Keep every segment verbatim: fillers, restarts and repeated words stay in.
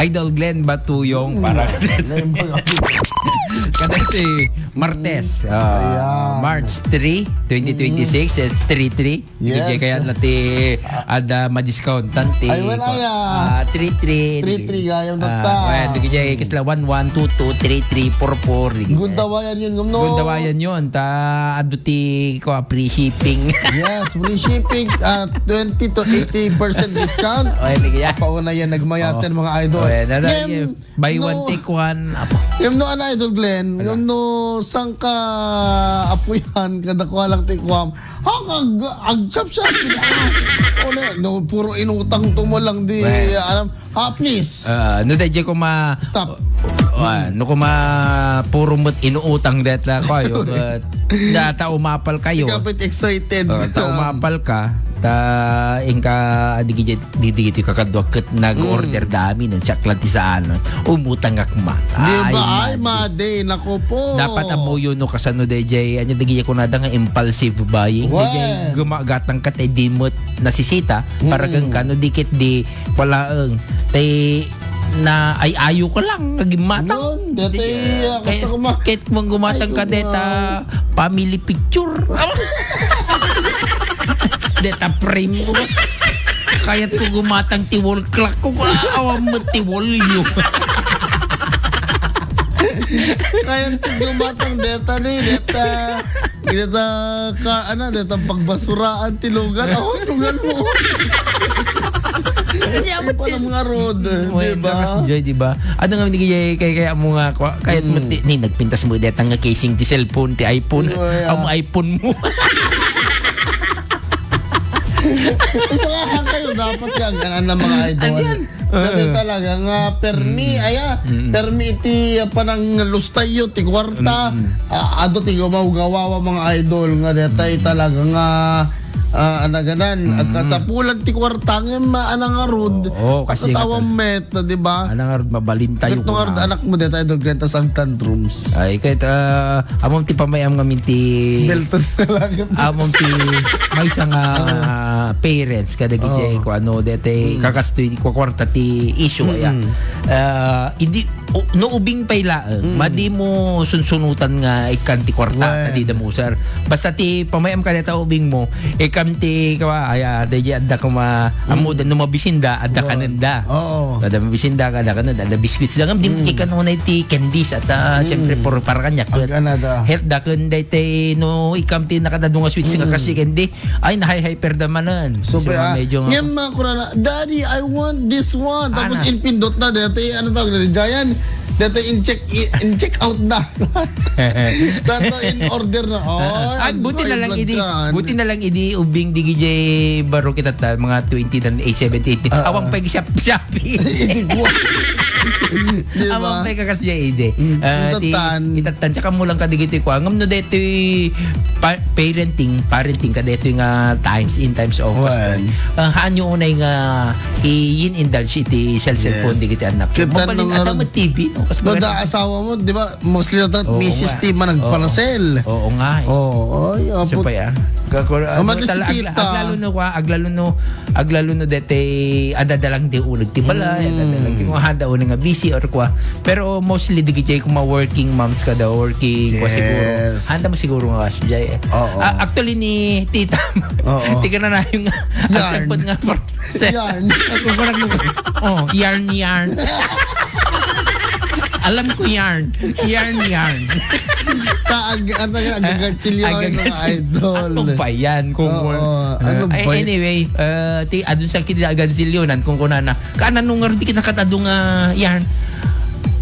Idol Glenn Batuyong para kadati Martes, ah, Ayan. March three, twenty twenty-six, yes, three three. Yes. Digi kaya na ti ada madiscountan ti Ay, wala ya. ah, three three. Three three, ayaw na Ah, ta. Well, digi jay kasla one one two two three three four four. Digi jay. Gundawayan yun, ngam no? Gundawayan yun. Ta, adu ti, ko, free shipping. Yes, free shipping, ah, twenty to eighty percent discount. Oh, hindi kaya? Pauna yan, nagmayaten, Oh. mga idol. Oh, yan, ano, Ngem, yung buy one, no. Take one. Apo. Ngem no, ano, Idol Glenn? Ano? Ngem no, saan ka apuyan, kada kuha lang take one. Ha, ag-, ag-shop-shop sila. Oh, no, no, puro inutang to mo lang di, Well. alam. Ah, please. Ah, no, dayjay ko ma- Stop. Ah, no, ko ma- puro met inuutang deta ko ayo, but data umapal kayo. Kapit excited. Ah, ta umapal ka, ta inka, ah, digi, digi, digi, kakadwa ket nag-order Mm. da amin, ang sakla ti saan, umutang ak ma. Di ba? Ay, Ay, madi. madi, nako po. Dapat amuyo no kasano dayjay, anya digi ko nada nga impulsive buying. Well. Dayjay gumagatang ka, tay di met nasisita, para Mm. kang kano dikit di Wala, eng. Tay na ay-ayo ka lang, nga gimmatang. Yun, dati, Di, ah, ah, kahit, gusto ko ma- kahit mong gumatang Ay, ka, deta, gumawa. family picture. Deta frame ko. Kayat ko gumatang ti wall clock ko, awan mo ti wall yun. Kayat ko gumatang, deta ni, deta. Deta ka, ano, deta pagbasuraan ti lugar. Awan, lugar mo. Kanya mo Ay, pala ti- mga road, Mm, di ba? Kasi, Joy, di ba? Ano nga, hindi kaya, kaya, kaya mo nga, kwa-, kaya Mm. mo ti-, ni, nagpintas mo, deta nga casing ti cellphone, ti iPhone. Di ba, yeah. Ang iPhone mo. Isa nga, hang kayo, dapat yan, ganun na mga idol. Ano yan? Dati Oo. talaga nga permi, Mm. aya, Mm. permi iti, ah, pananglustayo ti kuarta. Mm. Ah, adu ti gumawgawawa, mga idol, nga detay Mm. talaga nga, ah, anaganan, Mm. agkasapulan ti kuarta, nga ma-, anangarud. Oo, kasi Pagkatawa nga ta-, met, di ba? Anangarud, mabalintayo Ket nung ko arud na. anak mo, detay, Idol Glenn, tas agtantrums. Ay, kahit, ah, Amom ti pamayam ngamin ti Belton na lang. Amom ti maysa nga Ah. parents kadagiti Oo. ko ano, dete Mm. kakastoy, kukuarta ti issue, aya. Mm-mm. Ah, idi, u-, no ubing pay laeng, Mm. madi mo sunsunutan nga ikkan ti kuarta, Wen. Adi da mo, sir. Basta ti pamayam ka deta ubing mo, ikkan ti, kawa, aya, daydi adda kuma, Mm. ammo da, no mabisinda, adda Wen. kanenda. Oo. Kada mabisinda, kada kanenda, adda biscuits da. Ngam, di Mm. ikkan unay ti candies, at, ah, Mm. siyempre, puro para kaniak. Ag-, ano da. Health da, kun daytay no, ikam ti nakadadu nga sweets nga Mm. kasi, kundi, ay, nahay-hyper da manen. So, Kasi kaya, medyo nga ngayon, mga kurana, "Daddy, I want this one." Tapos Ana. inpindot na, dati, ano tawag na, Giant, dati in check, i-, in check out na. Dati in order na. Oh, Ah, ay, buti na lang idi, blood ka. buti na lang idi, ubing di gijay baro kita ta, mga twenty dan eight, seventy, eighty. Ah, Awang ah. pag siya, siya, Di ba? Awan pay kakas diay idi. Mm, Ah, ti, itatan. itatan. Tsaka mo lang kadigiti kua. Ngam no detoy pa-, parenting, parenting ka detoy nga times in times of Wen. Ah, haan yo unay nga i-, in-indulge iti cell-, cellphone Yes. digiti anak. Ket Mabalin tan-, ata ngarud, met T V, no? Kas no da maganda. asawa mo, di ba? Mostly ata Oo misis nga. ti man Oo. nagparasel. Oo nga, eh. Oo, ay, Siya apot. pa, ah. Kakor-, Ah, ano, mati si tala-, agla-, tita. aglalo no kua, aglalo no, aglalo no dete, adada lang ti uleg ti balay, Mm. adada lang ti kung handa uleg nga busy or kua. Pero mostly, digiti kuma working moms kada working, kua siguro. Yes. Handa mo siguro nga, Joy, eh. Oo. Ah, actually, ni tita, Oo. ti kananayo nga, Yarn. agsagpet nga, Sir, Yarn. Ako ko nag-, oh, yarn, yarn. Alam ko yarn. Yarn, yarn. Ta-, ag-, ano nga, Ah, agagatsilyo, ay, mga agagatsil-, idol. ano ba yan? Kung Oo, wal-, ano ay, ba y- anyway, ah, ti, adun sa kini agansilyo, nan kung kunana, "Kanan nung nga di kinakatado nga yarn?"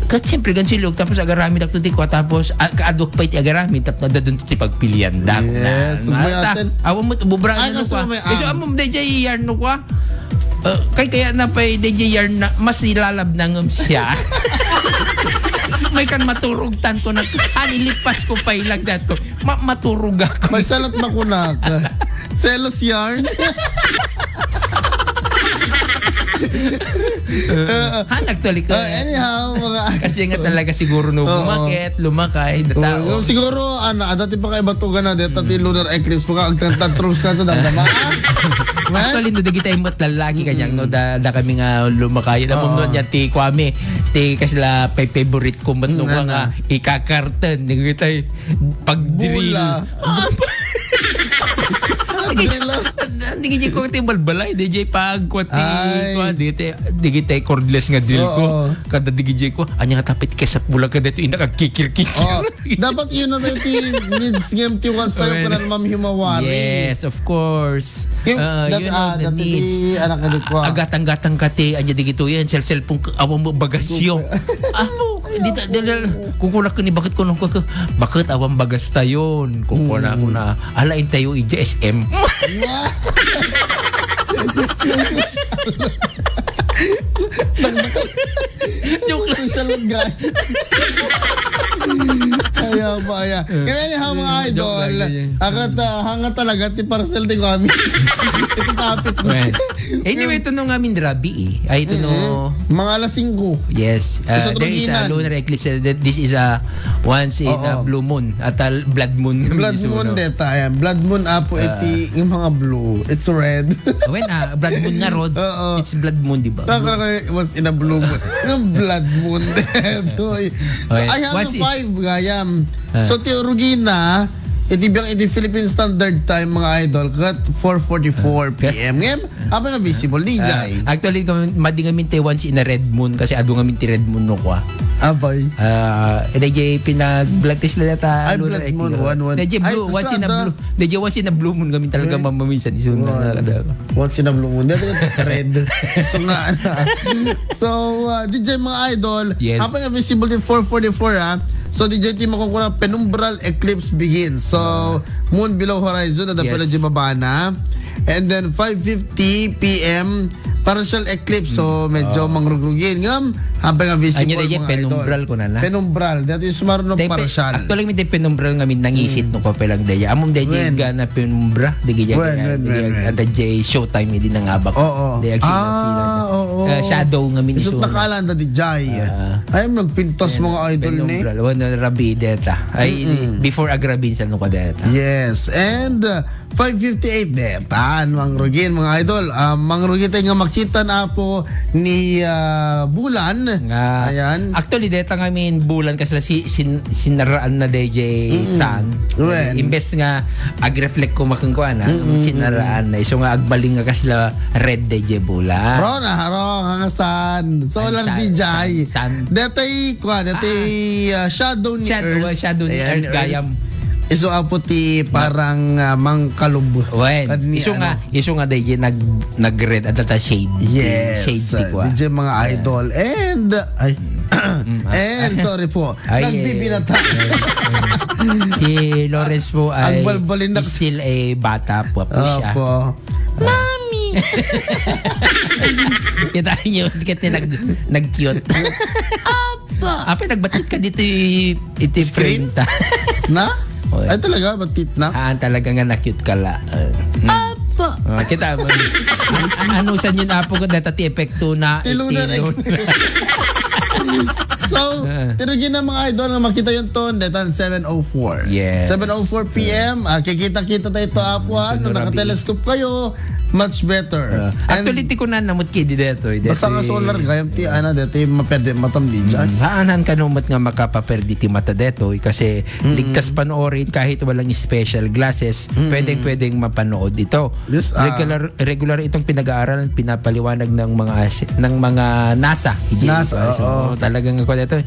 Kat siyempre, gansilyo, tapos agaramid ako ti kwa, tapos, ah, kaadwak pa iti agaramid, tapos nadadun ti pagpilian dak Yes, na. tumay Mata, aten. awan mo, bubra Ay, na no kaso kwa. may Iso am. amom, dayjay yarn no kwa. Uh, kay kaya na pay, dayjay yarn na, mas ilalab na ngem siya. May kan maturog tanto na, ah, ilipas ko pay lagdato. Ma-, maturog ako. May salat makunak. Selos yarn. Ha, nagtuloy ko. Ah, anyhow, mga Kasi nga talaga siguro no, Oo. bumakit, lumakay, Oo, natao. yung siguro, ano, adati pa kay batugan na, deta ti Mm. lunar eclipse, mga agtantantrums ka to, damdama. Actually, no, dagitay met lallaki kaniak, no, da, da kami nga lumakayo. Ammom no, ania ti kuami, ti kasla pay favorite ko met, no, nga ikakarten, dagitay pag-drill. Bula. Dagitay ko ti balbalay, dagitay pag, kuan ti, kuan, dagitay, dagitay cordless nga drill ko. Kada dagitay ko, ania nga tapit kesat bula kada ito, innak agkikir-kikir. Dapat yun na tayo ti needs ngem ti wants tayo. Well, kunan Ma'am Himawari. Yes, of course. Yung, ah, you know, the needs. Anak na di ko, ah. Agatang-gatang ka ti, anya di gito yan, cell-, cellphone ka, awan mo bagasyo. Amo, di ta, di, di, kukulak ka ni bakit ko nung kuka, bakit awan bagas tayon? Kukuna ko na, alain tayo, ija S M. Joke lang. Social media. Kaya ba, kaya. Kaya anyhow, mga idol, agat, ah, hanga talaga ti parcel ti Kwami. Iti tapit mo. Well, anyway, ito no ngamin rabi eh. Ay, ito no. Mga alas singko. Yes. Uh, there is a lunar eclipse. Uh, that this is a once in a blue moon. At a blood moon. Blood moon, deta. Ayan. Blood moon, apo, iti, yung mga blue. It's red. When, ah, blood moon nga rod. Oo. It's blood moon, di ba? Once in a blue moon. Yung blood moon. Uy. So, okay. I have a five, gayam. Ah. So, ti rugina, iti biang iti Philippine Standard Time, mga idol, kat four forty-four P M. Ngayon, apa nga visible, D J? Ah, actually, kami, madi ngamin ti once in a red moon kasi adu ngamin ti red moon no kwa. Abay. Ah, D J pinag-blood test la data. Ay, lunar blood moon, one, one. D J blue, once in a blue. D J once in a blue moon ngamin talaga mamaminsan isun na kada. Once in a blue moon. Dati red. So nga. So, ah, D J mga idol, yes. Apa nga visible ti four forty-four, ah? So, D J ti makukuna, penumbral eclipse begins. So, moon below horizon, ada pala di babana. And then, five fifty P M, partial eclipse. So, medyo mangrugrugin. Ngam, habang nga visible, mga idol. Penumbral ko na na. Penumbral. Dati yung sumaruno partial. Actually, may penumbral nga min nangisit no pa lang daya. Among daya gana penumbra. Digi daya. Ada jay showtime, hindi nangabak. Oo. Daya agsina-sina. Ah, oo. Eh, shadow nga min isu. Isut na kalan da di jay. Ah. Ay, nagpintas mga idol ni. Penumbral. Wala rabi deta. Ay, before agrabin sa nuka deta. Yes. And, uh, five fifty-eight deta, Mang Rugin, mga idol. Ah, Mang Rugin tayo nga makita na po ni, ah, Bulan. Nga, ayan. Actually, deta nga min Bulan, kasi si, sin-, sinaraan na D J San. Imbes nga ag-reflect ko makangkuan, ha? Sinaraan na. Isu nga agbaling nga kasla red D J Bulan. Ron, ah, ron, nga San. Solar D J. San, San. Detay, kwa, detay, ah, shadow ni Earth. Shadow, shadow ni Earth, gayam. Isu apo ti parang, ah, mangkalub. Wen, isu nga, isu nga D J nag-, nag-red at ata shade. Yes. Shade ti kwa. D J mga idol. And, ay, and, sorry po. Ay, eh. Nagbibinata. Si Lawrence po ay still a bata po, po siya. Opo. Mami! Kita niyo, kita nag-, nag-cute. Apa? Apa, nagbatit ka dito i-, iti screen? Print? Na? Ay, talaga, batit na? Ah, talaga nga na-cute ka la. Ah, mm. Apa? Ah, kita mo. An-, an-, ano sa inyo na po kung data ti epekto na? Ti lunar. So, tirugi na mga idol nga makita yung tone, detan seven oh four. Yes. Seven oh four P M, ah, kikita-kita tayo ito, apo, ah, no, naka-telescope kayo, much better. Ah, actually, ti kunan namot kidi detoy, basta nga solar, gayam ti, ano, detoy, maperde matam di dyan. Mm, haanan ka numot nga makapaperdi ti mata detoy, kasi ligtas panoorin kahit walang special glasses, pwedeng-pwedeng mapanood ito. Yes, ah. Regular, regular itong pinag-aaralan, pinapaliwanag ng mga as-, ng mga NASA. Hindi NASA, ito. So, oo. Talagang ako dito.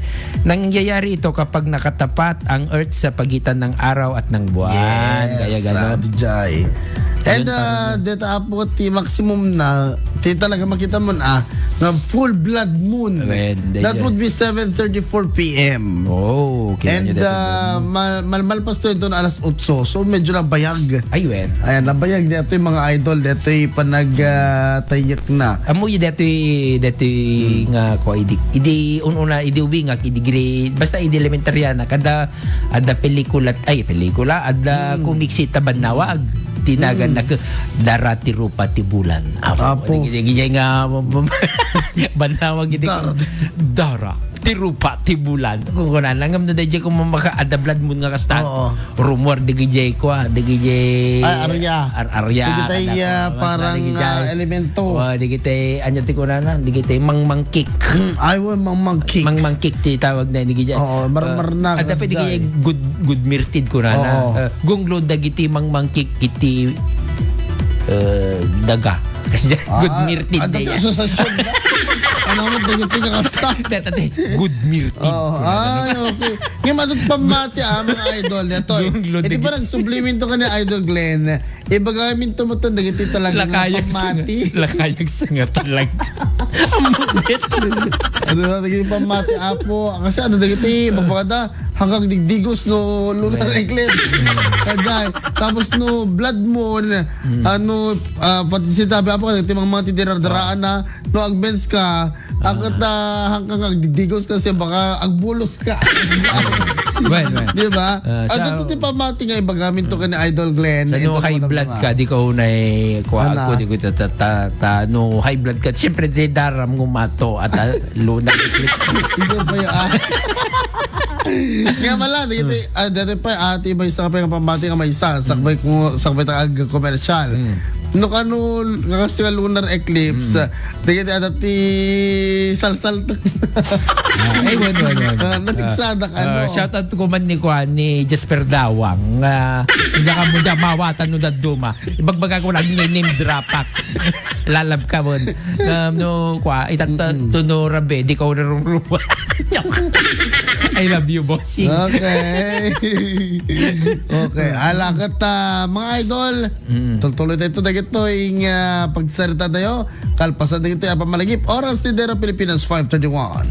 Nangyayari ito kapag nakatapat ang Earth sa pagitan ng araw at ng buwan. Yes, kaya gano'n. Ah, di jay. And, ah, dito apo ti maximum na, ti talaga makita mo na, nga full blood moon. That would be seven thirty-four P M. Oh, okay. And, ah, mal-, mal-, malpas to ito na alas otso. So, medyo nabayag. Ay, wen. Ayan, nabayag dito yung mga idol, dito yung panag, ah, tayak na. Amo yung dito yung, dito yung nga ko, idi, idi, un-, una, idi ubingak, idi grade, basta idi elementarya na, kada, ada pelikula, ay, pelikula, ada comics ita Bannawag. Tinagan na ke, Dara ti rupa ti bulan. Apo. Apo. Digi, digi, nga, Bannawag, idi. Dara. Dara. ti rupa, ti bulan. Kunkunana, ngem no daydiay koma maka-, adda blood moon nga kasta. Oo. Rumor, dagijay kua, dagijay Ay, arya. Ar-, arya, Dagitay, kada ah, kua, parang, dagijay. Ah, elemento. Oh, dagitay, anya ti kunana, dagitay mangmangkik. Hmm, ay, wa, mangmangkik. Mangmangkik ti tawag na, dagijay. Oo, marmarna, Ah, adda pa dagijay. Good, good mirtid kunana. Oo. Ah, gunglo dagiti mangmangkik iti, ah, daga. Kasi good Ah, mirtid adda diay. Ti asosasyon na. Ano mo, dagiti kakasta? Data ti, good mirtid. Oo. Ay, okay. Ngayon, ano pammati, ah, mga idol? Ito, Yung loading. Iti parang suplemento ka ni Idol Glenn. Ibaga minto mo to, dagiti talaga nga Lakayag sa pammati. Lakayag sa nga talaga. Ang mabit. Ano na, dagiti pammati, apo. Kasi ano, dagiti, magpakada, hanggang digdigos no lunar Well. Eclipse. Kagay. Tapos no, blood moon, ano, ah, pati si tabi, apo, dagiti mga, mga titirardaraan na, no, agmens ka, Agkat, ah, hangkang agdigos kasi baka agbulos ka. Well, well. Di ba? Ah, Agkat sa iti pamati nga ibaga minto ken Idol Glenn, Sa no ito high mo blood naman. Ka, di ka unay kuha Ana. Ko, di ko ta, ta, ta, ta, no high blood ka, siyempre, di daram ng umato at, ah, lunar eclipse. Ito pa yung, ah. Nga mala, di kita, ah, dati pa, ati ba isa ka pa yung pamati nga may isa, sakbay ko, sakbay ta ag commercial. Mm. No kano, nga kasi nga lunar eclipse, Mm. Dagiti adda ti salsal. Ah, ay, wan, wan, wan. Ah, napigsada ka, Ah, no? Shout out ko man ni Kuan, ni Jasper Dawang. Ah, hindi ka mo dyan mawatan no dadduma. Ibagbaga ko lang ni name drop ak. Lalab ka mo. Um, no, kwa, itata, Mm-mm. Tuno rabe, di ka unarumruma. I love you, bossing. Okay. Okay. Alakat, ah, mga idol. Mm. Tultuloy tayo ito, dagito, ing, ah, pagsarita tayo. Kalpasan dagitoy a pammalagip. Oras ti Dero Pilipinas, five thirty-one.